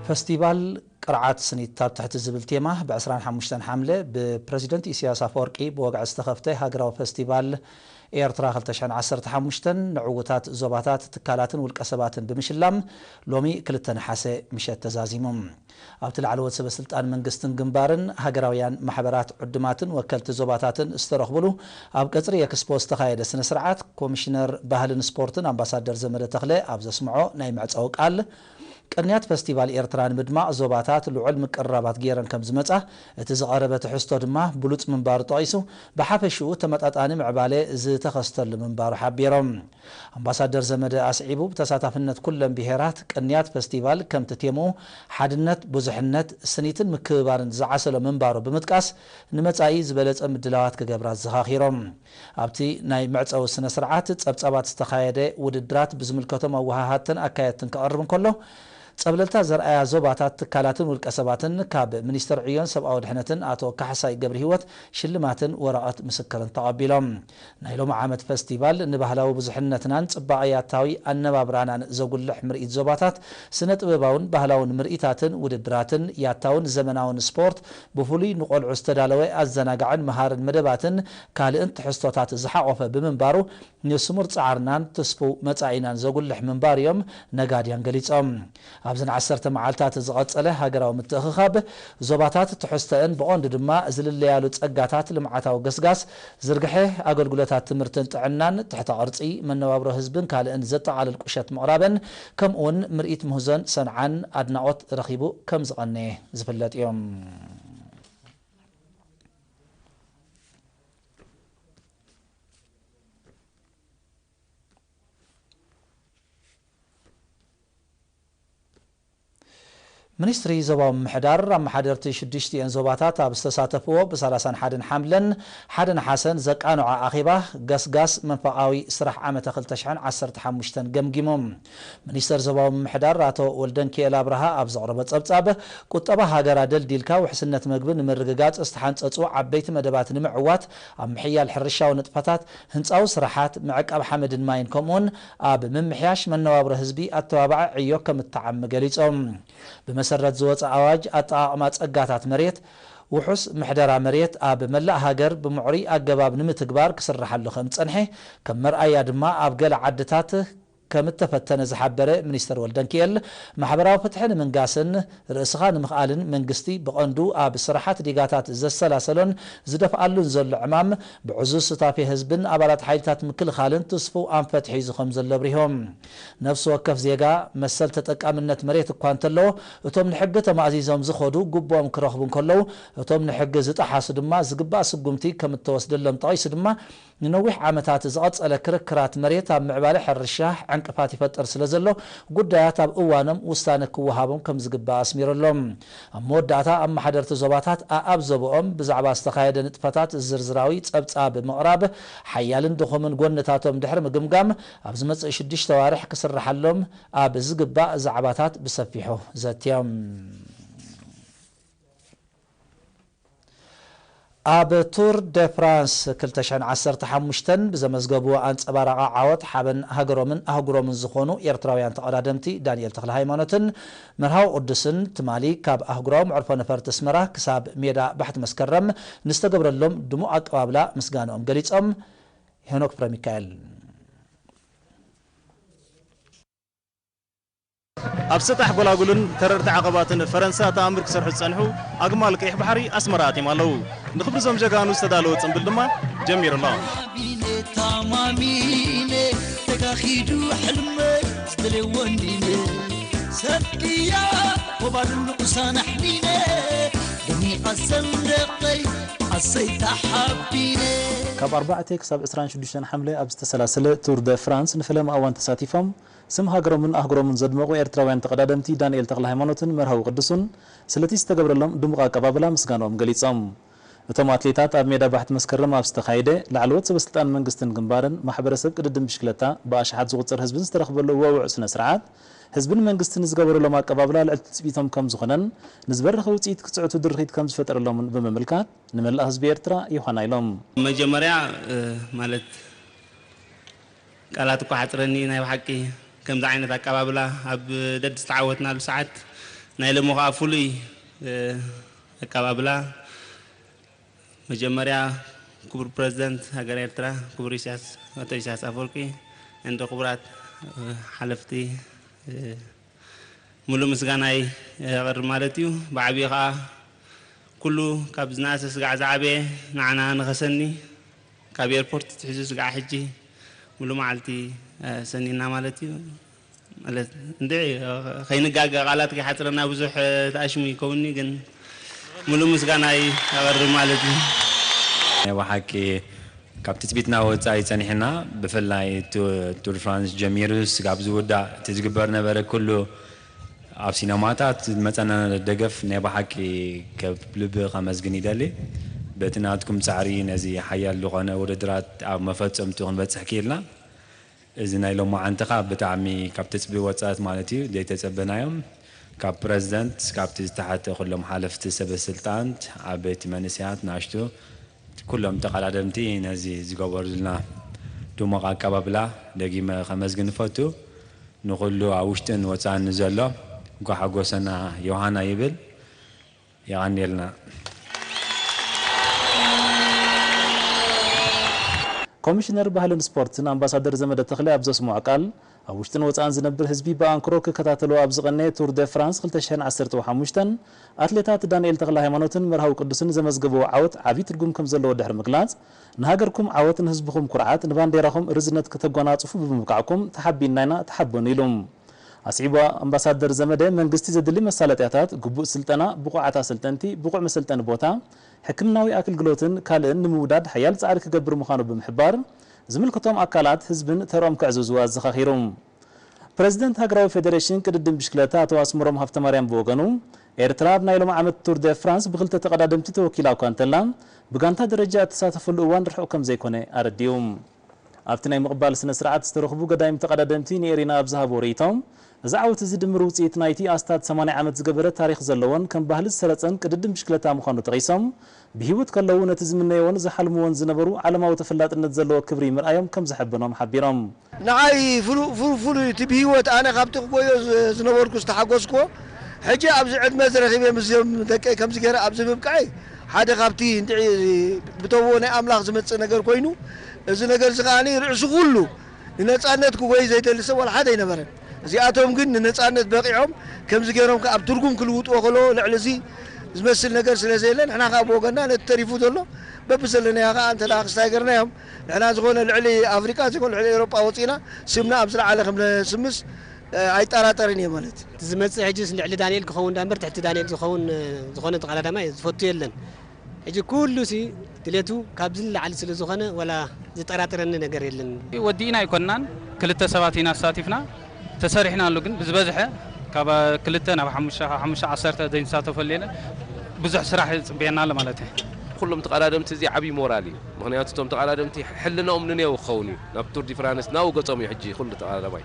ፈስቲቫል ቅርዓት ስኒት ኣብ ትሕቲ ዝብል ቴማ ብ ዕስራን ሓሙሽተን ሓምለ ብፕረዚደንት ኢሳያስ ኣፈወርቂ ብወግዒ ዝተኸፍተ ሃገራዊ ፈስቲቫል ኤርትራ ክልተ ሽሕን ዓሰርተ ሓሙሽተን ንዕዉታት ዞባታት፣ ትካላትን ውልቀ ሰባትን ብምሽላም ሎሚ ክልተ ነሓሰ ምሸት ተዛዚሙ። ኣብቲ ላዕለዎት ሰበ ስልጣን መንግስትን ግንባርን፣ ሃገራውያን ማሕበራት፣ ዕዱማትን ወከልቲ ዞባታትን ዝተረኽቡሉ ኣብ ቀጽሪ ኤክስፖ ዝተኻየደ ስነ ስርዓት፣ ኮሚሽነር ባህልን ስፖርትን ኣምባሳደር ዘመደ ተኽለ ኣብ ዘስምዖ ናይ መዕጸዊ ቃል፣ ቅንያት ፈስቲቫል ኤርትራ ንምድማቕ ዞባታት ልዑል ምቅርራባት ገይረን ከም ዝመጻ፣ እቲ ዝቐረበ ትሕዝቶ ድማ ብሉጽ ምንባሩ ጠቒሱ፣ ብሓፈሽኡ ተመጣጣኒ ምዕባለ ዝተኸስተሉ ምንባሩ ሓቢሮም። ኣምባሳደር ዘመደ ኣስዒቡ፣ ብተሳታፍነት ኩለን ብሄራት ቅንያት ፈስቲቫል ከምቲ ቴምኡ ሓድነት፣ ብዙሕነት፣ ስኒትን ምክብባርን ዝዓሰሎ ምንባሩ ብምጥቃስ፣ ንመጻኢ ዝበለጸ ምድላዋት ክገብራ ኣዘኻኺሮም። ኣብቲ ናይ መዕጸዊ ስነ ስርዓት ጸብጻባት ዝተኻየደ ውድድራት ብዝምልከቶም ኣወሃሃድትን ኣካየድትን ክቐርብ እንከሎ፣ ጸብለልታ ዘርኣያ ዞባታት፣ ትካላትን ውልቀ ሰባትን ካብ ሚኒስተር ዕዮን ሰብኣዊ ድሕነትን ኣቶ ካሕሳይ ገብረሂወት ሽልማትን ወረቐት ምስክርን ተቐቢሎም። ናይ ሎሚ ዓመት ፈስቲቫል ንባህላዊ ብዙሕነትናን ጽባቐ ያታዊ ኣነባብራናን ዘጉልሕ ምርኢት ዞባታት፣ ስነ ጥበባውን ባህላውን ምርኢታትን ውድድራትን፣ ያታውን ዘመናውን ስፖርት፣ ብፍሉይ ንቖልዑ ዝተዳለወ ኣዘናጋዕን መሃርን መደባትን ካልእን ትሕዝቶታት ዝሓቖፈ ብምንባሩ፣ ንስሙር ጻዕርናን ትስፉው መጻኢናን ዘጉልሕ ምንባሩ እዮም ነጋድያን ገሊጾም። ኣብዘን ዓሰርተ መዓልታት ዝቐጸለ ሃገራዊ ምትእኽኻብ ዞባታት ትሕዝተአን ብቐንዱ ድማ ዝልለያሉ ጸጋታት ልምዓታዊ ገስጋስ፣ ዝርግሐ ኣገልግሎታት ትምህርትን ጥዕናን፣ ትሕተ ቅርጺ መነባብሮ ህዝብን ካልእን ዘጠቓልል ቁሸት ምቕራበን፣ ከምኡውን ምርኢት ምህዞን ሰንዓን ኣድናቖት ረኺቡ ከም ዝቐነየ ዝፍለጥ እዮም። ሚኒስትሪ ዞባዊ ምምሕዳር፣ ኣመሓደርቲ ሽዱሽቲኤን ዞባታት ኣብ ዝተሳተፍዎ፣ ብሰላሳን ሓደን ሓምለን ሓደ ነሓሰን ዘቃንዖ ኣኼባ፣ ገስጋስ መንፈቓዊ ስራሕ ዓመተ ክልተ ሽሕን ዓሰርተ ሓሙሽተን ገምጊሙ። ሚኒስተር ዞባዊ ምምሕዳር ኣቶ ወልደንኪኤል ኣብርሃ ኣብ ዘቕረቦ ጸብጻብ፣ ቁጠባ ሃገር ኣደልዲልካ ውሕስነት መግቢ ንምርግጋጽ ዝተሓንጸጹ ዓበይቲ መደባት ንምዕዋት፣ ኣብ ምሕያል ሕርሻዊ ንጥፈታት፣ ህንጻዊ ስራሓት፣ ምዕቃብ ሓመድን ማይን፣ ከምኡውን ኣብ ምምሕያሽ መነባብሮ ህዝቢ ኣተባባዒ ዕዮ ከም እተዓሚ ገሊጾም። ብመሰረት ዝወጸ ኣዋጅ ኣጠቓቕማ ጸጋታት መሬት፣ ውሑስ ምሕደራ መሬት ኣብ መላእ ሃገር ብምዕሩይ ኣገባብ ንምትግባር ክስርሓሉ ከም ዝጸንሐ፣ ከም መርኣያ ድማ ኣብ ገለ ዓድታት ከም እተፈተነ ዝሓበረ ሚኒስተር ወልደንኪኤል፣ ማሕበራዊ ፍትሒ ንምንጋስን ርእስኻ ንምኽኣልን መንግስቲ ብቐንዱ ኣብ ስራሓት ዲጋታት ዘሰላሰሎን ዝደፍኣሉን ዘሎ ዕማም፣ ብዕዙዝ ሱታፌ ህዝብን ኣባላት ሓይልታት ምክልኻልን ትስፉው ኣንፈት ሒዙ ከም ዘሎ ኣብሪሆም። ነፍሲ ወከፍ ዜጋ መሰል ተጠቃምነት መሬት እኳ እንተለዎ፣ እቶም ንሕጊ ተማእዚዞም ዝኸዱ ግቡኦም ክረኽቡ እንከለዉ፣ እቶም ንሕጊ ዝጠሓሱ ድማ ዝግባእ ስጉምቲ ከም እተወስደሎም ጠቒሱ ድማ፣ ንነዊሕ ዓመታት ዝቐጸለ ክርክራት መሬት ኣብ ምዕባለ ሕርሻ ዕንቅፋት ይፈጥር ስለ ዘሎ፣ ጉዳያት ኣብ እዋኖም ውሳነ ክወሃቦም ከም ዝግባእ ኣስሚሩ ኣሎ። ኣብ መወዳእታ፣ ኣመሓደርቲ ዞባታት ኣኣብ ዞባኦም ብዛዕባ ዝተኻየደ ንጥፈታት ዝርዝራዊ ጸብጻብ ብምቕራብ፣ ሓያልን ድኹምን ጎንታቶም ድሕሪ ምግምጋም፣ ኣብ ዝመጽእ ሽዱሽተ ኣዋርሕ ክስርሓሎም ኣብ ዝግባእ ዛዕባታት ብሰፊሑ ዘትዮም። ኣብ ቱር ደ ፍራንስ ክልተ ሽሕን ዓሰርተ ሓሙሽተን ብዘመዝገብዎ ኣንጸባራቒ ዓወት፣ ሓበን ሃገሮምን ኣህጉሮምን ዝኾኑ ኤርትራውያን ተቐዳደምቲ ዳንኤል ተኽለሃይማኖትን መርሃዊ ቅዱስን፣ ትማሊ ካብ ኣህጉራዊ መዕርፎ ነፈርቲ ኣስመራ ክሳብ ሜዳ ባሕቲ መስከረም ንዝተገብረሎም ድሙቕ ኣቀባብላ ምስጋንኦም ገሊጾም። ሄኖክ ፍረሚካኤል። ኣብ ሰጣሕ ጎላጉልን ተረርቲ ዓቐባትን ፈረንሳ ተኣምር ክሰርሑ ዝጸንሑ ኣግማል ቀይሕ ባሕሪ ኣስመራ ኣትዮም ኣለዉ። ንኽብሪ እዞም ጀጋኑ ዝተዳለወ ጽምብል ድማ ጀሚሩ ኣሎ። ታማሚነ፣ ታማሚነ፣ ተጋሂዱ ሕልመይ፣ ዝደልየ ወንዲነ፣ ሰብክያ ወባድን ንቑሳን ኣሕኒነ፣ ደሚቓ ሰንደቐይ፣ ኣሰይ ተሓቢነ። ካብ ኣርባዕተ ክሳብ ዕስራን ሽዱሽተን ሓምለ ኣብ ዝተሰላሰለ ቱር ደ ፍራንስ ንፈለማ እዋን ተሳቲፎም፣ ስም ሃገሮምን ኣህጉሮምን ዘድመቑ ኤርትራውያን ተቐዳደምቲ ዳንኤል ተኽለሃይማኖትን መርሃዊ ቅዱሱን፣ ስለቲ ዝተገብረሎም ድሙቕ ኣቀባብላ ምስጋንኦም ገሊጾም። እቶም ኣትሌታት ኣብ ሜዳ ባሕቲ መስከረም ኣብ ዝተኻየደ፣ ላዕለዎት ሰበስልጣን መንግስትን ግንባርን፣ ማሕበረሰብ ቅድድም ብሽክለታ ብኣሽሓት ዝቑጸር ህዝብን ዝተረኽበሉ ውዕዉዕ ስነ ስርዓት፣ ህዝብን መንግስትን ዝገበሩሎም ኣቀባብላ ልዕሊ ትጽቢቶም ከም ዝኾነን፣ ንዝበረኸ ውጽኢት ክጽዕቱ ድርኺት ከም ዝፈጠረሎምን ብምምልካት፣ ንመላእ ህዝቢ ኤርትራ ዮሃና ኢሎም። መጀመርያ፣ እ፣ ማለት ቃላት እኳ ሓጽረኒ፣ ናይ ብሓቂ ከምዚ ዓይነት ኣቀባብላ ኣብ ደድ ዝተዓወትናሉ ሰዓት ናይ ሎሚ ከዓ ፍሉይ ኣቀባብላ መጀመርያ ክቡር ፕረዚደንት ሃገር ኤርትራ ክቡር ኢሳያስ ኣቶ ኢሳያስ ኣፈወርቂ እንዶ ክቡራት ሓለፍቲ ሙሉእ ምስጋናይ የቕርብ ማለት እዩ። ብዓብዩ ከዓ ኩሉ ካብ ዝነኣሰ ስጋዕ ዝዓበየ ንዓና ንኸሰኒ ካብ ኤርፖርት ትሕዙ ስጋዕ ሕጂ ሙሉ መዓልቲ ሰኒና ማለት እዩ። ማለት እንድዒ ከይንጋገ ቃላት ከይሓፅረና ብዙሕ ተኣሽሙ ይከውኒ ግን ሙሉ ምስጋናይ ኣቐርብ ማለት እዩ። ናይ ብሓቂ ካብ ትፅቢትና ወፃኢ ፀኒሕና ብፍላይ ቱር ፍራንስ ጀሚሩ ስጋብ ዝውዳእ እቲ ዝግበር ነበረ ኩሉ ኣብ ሲነማታት ዝመፀና ደገፍ ናይ ብሓቂ ከብ ልቢ ከመስግን ይደሊ። በቲ ናትኩም ፃዕሪ ነዚ ሓያል ዝኾነ ውድድራት ኣብ መፈፀምቱ ክንበፅሕ ክኢልና። እዚ ናይ ሎማዓንቲ ኸኣ ብጣዕሚ ካብ ትፅቢ ወፃእት ማለት እዩ ዘይተፀበናዮም ካብ ፕረዚደንት ካብቲ ዝተሓተ ኩሎም ሓለፍቲ ሰበ ስልጣንት ዓበይቲ መንእሰያት ናሽቱ ኩሎም ተቐዳደምቲ ነዚ ዝገበሩልና ድሙቕ ኣቀባብላ ደጊመ ከመስግን እፈቱ። ንኹሉ ኣብ ውሽጥን ወፃእን ንዘሎ እንኳ ሓጎሰና ዮሃና ይብል። የቐንየልና። ኮሚሽነር ባህልን ስፖርትን ኣምባሳደር ዘመደ ተኽለ ኣብ ዘስምዖ ቃል፣ ኣብ ውሽጥን ወፃእን ዝነብር ህዝቢ ብኣንክሮ ክከታተሎ ኣብ ዝቐነየ ቱር ደ ፍራንስ ክልተ ሽሕን ዓሰርተ ሓሙሽተን ኣትሌታት ዳንኤል ተኽለሃይማኖትን መርሃዊ ቅዱስን ዘመዝገብዎ ዓወት ዓብዪ ትርጉም ከምዘለዎ ድሕሪ ምግላፅ፣ ንሃገርኩም ዓወት ንህዝብኹም ኩርዓት ንባንዴራኹም ርዝነት ክተጓናፅፉ ብምብቃዕኩም ተሓቢንና ኢና ተሓበኑ ኢሉ። ኣስዒቡ ኣምባሳደር ዘመደ መንግስቲ ዘድሊ መሳለጥያታት፣ ግቡእ ስልጠና፣ ብቑዓት ኣሰልጠንቲ፣ ብቑዕ መሰልጠኒ ቦታ፣ ሕክምናዊ ኣክልግሎትን ካልእን ንምውዳድ ሓያል ፃዕሪ ክገብር ምዃኑ ብምሕባር፣ ዝምልከቶም ኣካላት ህዝብን ተርኦም ከዕዝዙ ኣዘኻኺሩ። ፕረዚደንት ሃገራዊ ፌደሬሽን ቅድድም ብሽክለታ ኣቶ ኣስመሮም ሃብተማርያም ብወገኑ፣ ኤርትራ ኣብ ናይ ሎም ዓመት ቱር ደ ፍራንስ ብክልተ ተቐዳደምቲ ተወኪላ እኳ እንተላ፣ ብጋንታ ደረጃ እትሳተፈሉ እዋን ርሑቕ ከምዘይኮነ ኣረዲኡ። ኣብቲ ናይ ምቕባል ስነ ስርዓት ዝተረኽቡ ገዳይም ተቐዳደምቲ ንኤሪና ኣብ ዝሃብዎ ርእይቶ፣ እዚ ዓወት እዚ ድምር ውፅኢት ናይቲ ኣስታት ሰማንያ ዓመት ዝገበረ ታሪኽ ዘለዎን ከም ባህሊ ዝሰረፀን ቅድድም ብሽክለታ ምዃኑ ጠቒሶም፣ ብህይወት ከለዉ ነቲ ዝምነይዎን ዝሓልምዎን ዝነበሩ ዓለማዊ ተፈላጥነት ዘለዎ ክብሪ ምርኣዮም ከም ዘሐበኖም ሓቢሮም። ንዓይ ፍሉይ ፍሉይ እቲ ብህይወት ኣነ ካብቲ ክጎዮ ዝነበርኩ ዝተሓጎስክዎ ሕጂ ኣብዚ ዕድመ እዚ ረኺበ ምስዚኦም ደቀይ ከምዚ ገይረ ኣብዚ ምብቃዐይ ሓደ ካብቲ እንድዒ ብተውቦ ናይ ኣምላኽ ዝመጽእ ነገር ኮይኑ እዚ ነገር እዚ ከኣ ርእሲ ኩሉ ንነጻነት ክጎይ ዘይደሊ ሰብ ዋላ ሓደ ኣይነበረን። እዚኣቶም ግን ንነጻነት በቒዖም ከምዚ ገይሮም ከኣ ኣብ ትርጉም ክልውጥዎ ከለዎ ልዕሊ እዚ ዝመስል ነገር ስለ ዘየለ ንሕና ከኣ ብወገንና ነቲ ተሪፉ ዘሎ በብዘለናዮ ከኣ እንተ ክስታይ ገርናዮም ንሕና ዝኾነ ልዕሊ ኣፍሪቃ ዘይኮነ ልዕሊ ኤውሮጳ ወጺእና ስምና ኣብ ዝለዓለ ከም ነስምስ ኣይጠራጠርን እየ ማለት። እቲ ዝመጽእ ሕጅስ ንልዕሊ ዳንኤል ክኸውን ዳ እምበር ትሕቲ ዳንኤል ዝኸውን ዝኾነ ተቐዳዳማይ ዝፈቱ የለን። ሕጂ ኩሉ ሲ ድሌቱ ካብዚ ንላዕሊ ስለ ዝኾነ ወላ ዝጠራጥረኒ ነገር የለን። ወዲእና ኣይኮንናን ክልተ ሰባት ኢና ኣሳቲፍና ተሰሪሕናሉ ግን ብዝበዝሐ ካብ ክልተ ናብ ሓሙሽተ ካብ ሓሙሽተ ዓሰርተ ዘይንሳተፈሉ የለን ብዙሕ ስራሕ ይፅበየና ኣሎ ማለት እዩ። ኩሎም ተቐዳደምቲ እዚ ዓብዪ ሞራል እዩ። ምኽንያቱ እቶም ተቐዳደምቲ ሕልናኦም ንኔው ክኸውን እዩ። ናብ ቱር ዲ ፍራንስ ናብኡ ገጾም እዩ ሕጂ ኩሉ ተቐዳዳማይ።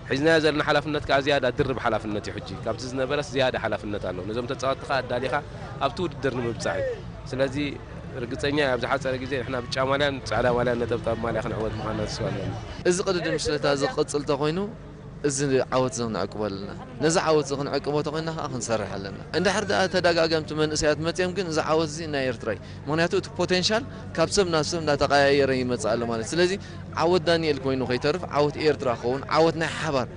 ሒዝናዮ ዘለና ሓላፍነት ከኣ ዝያዳ ድርብ ሓላፍነት እዩ ሕጂ። ካብቲ ዝነበረስ ዝያዳ ሓላፍነት ኣሎ። ነዞም ተጻወትቲ ከኣ ኣዳሊኻ ኣብቲ ውድድር ንምብጻሕ እዩ። ስለዚ ርግጸኛ እየ ኣብ ዝሓጸረ ግዜ ንሕና ብጫ ማልያን ጻዕዳ ማልያን ነጠብጣብ ማልያ ክንዕወት ምዃንና ተስፋ ኣለኒ። እዚ ቅድድም ብሽክለታ እዚ ክቕጽል ተኾይኑ እዚ ዓወት እዚ ክንዕቅቦ ኣለና። ነዚ ዓወት እዚ ክንዕቅቦ ተኾይንና ከኣ ክንሰርሕ ኣለና። እንድሕር ደኣ ተደጋገምቲ መንእሰያት መጺኦም ግን እዚ ዓወት እዚ ናይ ኤርትራ እዩ። ምኽንያቱ እቲ ፖቴንሻል ካብ ሰብ ናብ ሰብ እንዳተቐያየረ ይመጽእ ኣሎ ማለት እዩ። ስለዚ ዓወት ዳንኤል ኮይኑ ከይተርፍ ዓወት ኤርትራ ክኸውን ዓወት ናይ ሓባር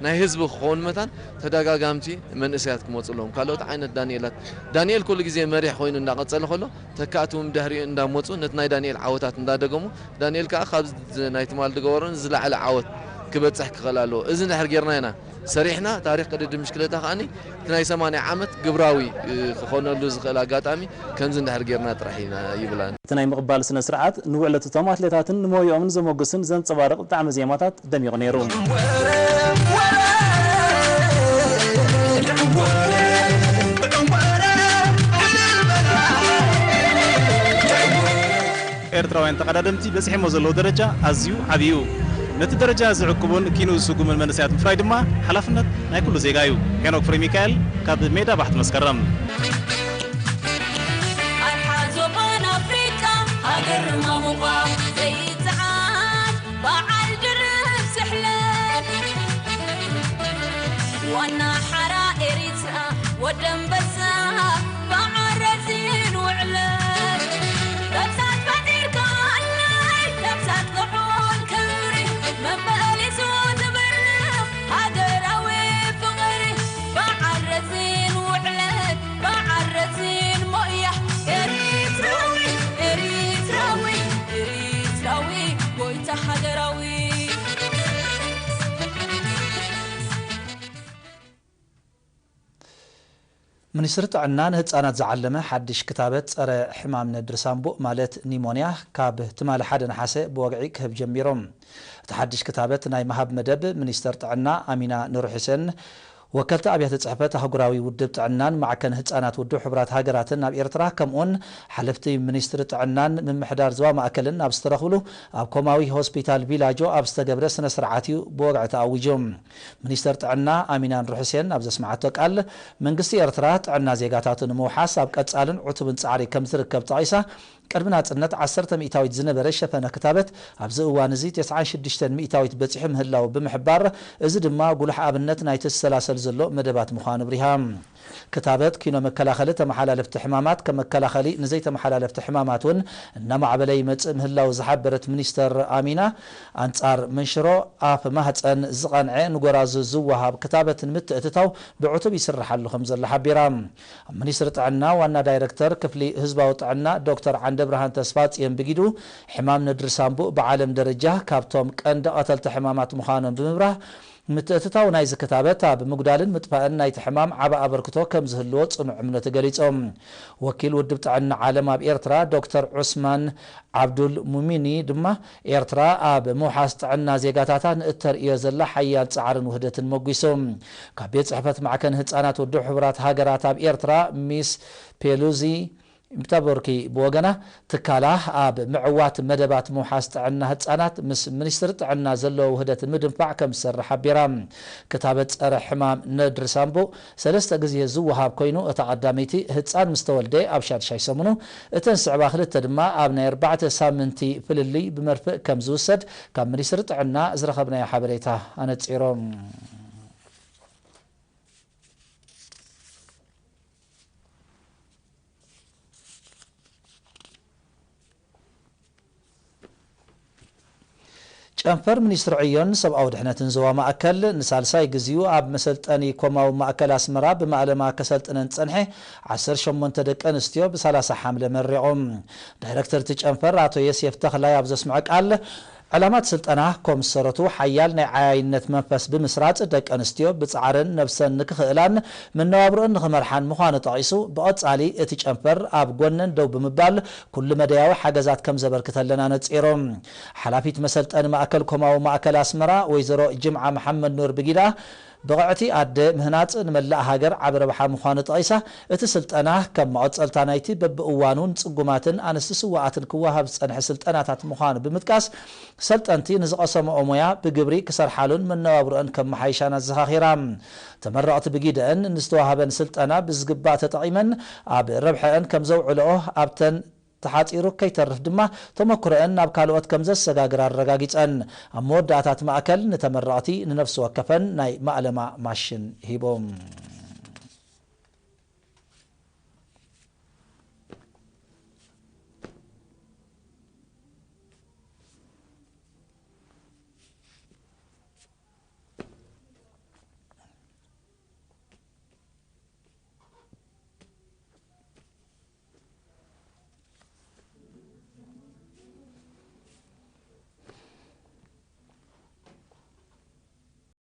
ናይ ህዝቢ ክኸውን መታን ተደጋጋምቲ መንእሰያት ክመፁ ኣለዎም። ካልኦት ዓይነት ዳንኤላት ዳንኤል ኩሉ ግዜ መሪሕ ኮይኑ እንዳቐፀለ ከሎ ተካእቲ እውን ብድሕሪኡ እንዳመፁ ነቲ ናይ ዳንኤል ዓወታት እንዳደገሙ ዳንኤል ከዓ ካብ ናይ ትማል ዝገበሮን ዝለዓለ ዓወት ክበፅሕ ክኽእል ኣለዎ። እዚ እንድሕር ጌርና ኢና ሰሪሕና ታሪኽ ቅድድም ብሽክለታ ከዓኒ እቲ ናይ ሰማንያ ዓመት ግብራዊ ክኾነሉ ዝኽእል ኣጋጣሚ ከምዚ እንድሕር ጌርና ጥራሕ ኢና ይብል ኣነ። እቲ ናይ ምቕባል ስነ ስርዓት ንውዕለት እቶም ኣትሌታትን ንሞይኦምን ዘሞግስን ዘንጸባርቕ ጣዕመ ዜማታት ደሚቑ ነይሩ። ኤርትራውያን ተቐዳደምቲ በጺሖሞ ዘለዉ ደረጃ ኣዝዩ ዓቢ እዩ። ነቲ ደረጃ ዝዕቅቡን ኪንኡ ዝስጉሙን መንእሰያት ምፍራይ ድማ ሓላፍነት ናይ ኩሉ ዜጋ እዩ። ሄኖክ ፍሬሚካኤል ካብ ሜዳ ባሕቲ መስከረም። ኣርሓ ዞባን ኣፍሪቃ ሃገር ማሙቋ ዘይጸዓን በዓል ድርብ ስሕለት ዋና ሓራ ኤሪትራ ኣንበሳ ብዓረዚን ውዕለት ነብሳት ፈጢርካለይ፣ ነብሳት ጥዑል ክብሪ መመሊሱ ትብርኽ ሃገራዊ ፍቕሪ። ብዓረዚን ውዕለት፣ ብዓረዚን ሞያ ኤሪትራዊ፣ ኤሪትራዊ፣ ኤሪትራዊ ጎይታ ሃገራዊ። ሚኒስትሪ ጥዕና ንህጻናት ዝዓለመ ሓድሽ ክታበት ጸረ ሕማም ነድሪ ሳምቡእ ማለት ኒሞንያ ካብ ትማሊ ሓደ ነሓሰ ብወግዒ ክህብ ጀሚሩ። እቲ ሓድሽ ክታበት ናይ ምሃብ መደብ ሚኒስተር ጥዕና ኣሚና ኑር ሑሴን፣ ወከልቲ ኣብያተ ጽሕፈት ኣህጉራዊ ውድብ ጥዕናን ማዕከን ህጻናት ውድብ ሕቡራት ሃገራትን ኣብ ኤርትራ ከምኡውን ሓለፍቲ ሚኒስትሪ ጥዕናን ምምሕዳር ዞባ ማእከልን ኣብ ዝተረኽብሉ ኣብ ኮማዊ ሆስፒታል ቪላጆ ኣብ ዝተገብረ ስነ ስርዓት እዩ ብወግዒ ተኣዊጁ። ሚኒስተር ጥዕና ኣሚና ኑር ሑሴን ኣብ ዘስምዓቶ ቃል፣ መንግስቲ ኤርትራ ጥዕና ዜጋታቱ ንምውሓስ ኣብ ቀጻልን ዕቱብን ጻዕሪ ከም ዝርከብ ጠቒሳ፣ ቅድሚ ናጽነት ዓሰርተ ሚእታዊት ዝነበረ ሸፈነ ክታበት ኣብዚ እዋን እዚ ተስዓን ሽዱሽተን ሚእታዊት በጺሑ ምህላው ብምሕባር፣ እዚ ድማ ጉሉሕ ኣብነት ናይቲ ዝሰላሰል ዘሎ መደባት ምዃኑ ኣብሪሃ። ክታበት ኪኖ መከላኸሊ ተመሓላለፍቲ ሕማማት ከም መከላኸሊ ንዘይተመሓላለፍቲ ሕማማት እውን እናማዕበለ ይመጽእ ምህላው ዝሓበረት ሚኒስተር ኣሚና፣ ኣንጻር መንሽሮ ኣፍ ማህጸን ዝቐንዐ ንጎራዙ ዝወሃብ ክታበት ንምትእትታው ብዕቱብ ይስራሕ ኣሎ ከም ዘሎ ሓቢራ። ኣብ ሚኒስትሪ ጥዕና ዋና ዳይረክተር ክፍሊ ህዝባዊ ጥዕና ዶክተር ዓንደብርሃን ተስፋጽዮን ብጊዱ፣ ሕማም ነድሪ ሳምቡእ ብዓለም ደረጃ ካብቶም ቀንዲ ቀተልቲ ሕማማት ምዃኖም ብምብራህ፣ ምትእትታው ናይዚ ክታበት ኣብ ምጉዳልን ምጥፋእን ናይቲ ሕማም ዓቢ ኣበርክቶ ከም ዝህልዎ ጽኑዕ እምነቱ ገሊጾም። ወኪል ውድብ ጥዕና ዓለም ኣብ ኤርትራ ዶክተር ዑስማን ዓብዱል ሙሚኒ ድማ፣ ኤርትራ ኣብ ምውሓስ ጥዕና ዜጋታታ ንእተርእዮ ዘላ ሓያል ጻዕርን ውህደትን መጒሱ። ካብ ቤት ጽሕፈት ማዕከን ህጻናት ውድብ ሕቡራት ሃገራት ኣብ ኤርትራ ሚስ ፔሉዚ ምታቦርኪ ብወገና፣ ትካላ ኣብ ምዕዋት መደባት ምውሓስ ጥዕና ህጻናት ምስ ሚኒስትሪ ጥዕና ዘለዎ ውህደት ንምድንፋዕ ከም ዝሰርሕ ሓቢራ። ክታበት ጸረ ሕማም ነድሪ ሳምቡእ ሰለስተ ግዜ ዝወሃብ ኮይኑ፣ እታ ቀዳመይቲ ህጻን ምስ ተወልደ ኣብ ሻድሻይ ሰሙኑ፣ እተን ዝስዕባ ክልተ ድማ ኣብ ናይ ኣርባዕተ ሳምንቲ ፍልልይ ብመርፍእ ከም ዝውሰድ ካብ ሚኒስትሪ ጥዕና ዝረኸብናዮ ሓበሬታ ኣነጺሩ። ጨንፈር ሚኒስትሪ ዕዮን ሰብኣዊ ድሕነትን ዞባ ማእከል ንሳልሳይ ግዜኡ ኣብ መሰልጠኒ ኮማዊ ማእከል ኣስመራ ብማእለማ ከሰልጥነን ዝጸንሐ ዓሰርተ ሸሞንተ ደቂ ኣንስትዮ ብ ሰላሳ ሓምለ መሪቑ። ዳይረክተር እቲ ጨንፈር ኣቶ የሴፍ ተኽላይ ኣብ ዘስምዖ ቃል፣ ዕላማ እቲ ስልጠና ኮም ዝሰረቱ ሓያል ናይ ዓያይነት መንፈስ ብምስራጽ፣ ደቂ ኣንስትዮ ብጻዕረን ነብሰን ንክኽእላን መነባብሮአን ንኽመርሓን ምዃኑ ጠቒሱ፣ ብቐጻሊ እቲ ጨንፈር ኣብ ጎነን ደው ብምባል ኩሉ መደያዊ ሓገዛት ከም ዘበርክተለን ኣነጺሩ። ሓላፊት መሰልጠኒ ማእከል ኮማዊ ማእከል ኣስመራ ወይዘሮ ጅምዓ መሓመድ ኑር ብጊዳ፣ ብቕዕቲ ኣደ ምህናጽ ንመላእ ሃገር ዓቢ ረብሓ ምዃኑ ጠቒሳ፣ እቲ ስልጠና ከም መቐጸልታ ናይቲ በብእዋኑ ንጽጉማትን ኣንስቲ ስዋኣትን ክወሃብ ዝጸንሐ ስልጠናታት ምዃኑ ብምጥቃስ፣ ሰልጠንቲ ንዝቐሰምኦ ሞያ ብግብሪ ክሰርሓሉን መነባብሮአን ከመሓይሻን ኣዘኻኺራ። ተመረቕቲ ብጊደአን ንዝተዋህበን ስልጠና ብዝግባእ ተጠቒመን ኣብ ረብሐአን ከም ዘውዕልኦ፣ ኣብተን ተሓጺሩ ከይተርፍ ድማ ተመክሮአን ናብ ካልኦት ከም ዘሰጋግር ኣረጋጊጸን። ኣብ መወዳእታ እቲ ማእከል ንተመረቕቲ ንነፍሲ ወከፈን ናይ ማእለማ ማሽን ሂቦም።